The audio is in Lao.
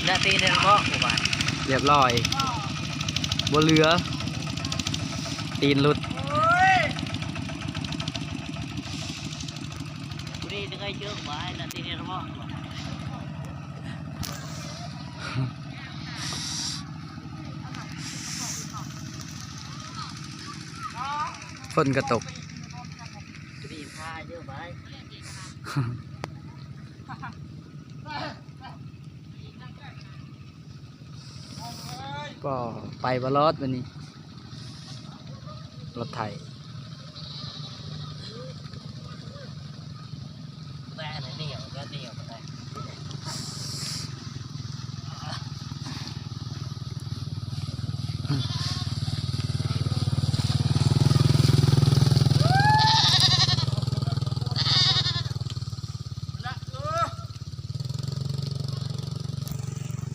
ນະຕີນເຮັດເບາະຜູ້ບາດ ຮຽບຮ້ອຍ ບໍ່ເຫຼືອ ຕີນຫຼຸດ. ຜູ້ນີ້ຈະເຄີຍເຈີບາດ ນະຕີນເຮັດເບາະ ຝົນກະຕົກ ກໍໄປບໍ່ລອດບາດນີ້ ລົດໄຖ. ແຕ່ອັນນີ້ໜຽວ ແຕ່ໜຽວບໍ່ໄດ້.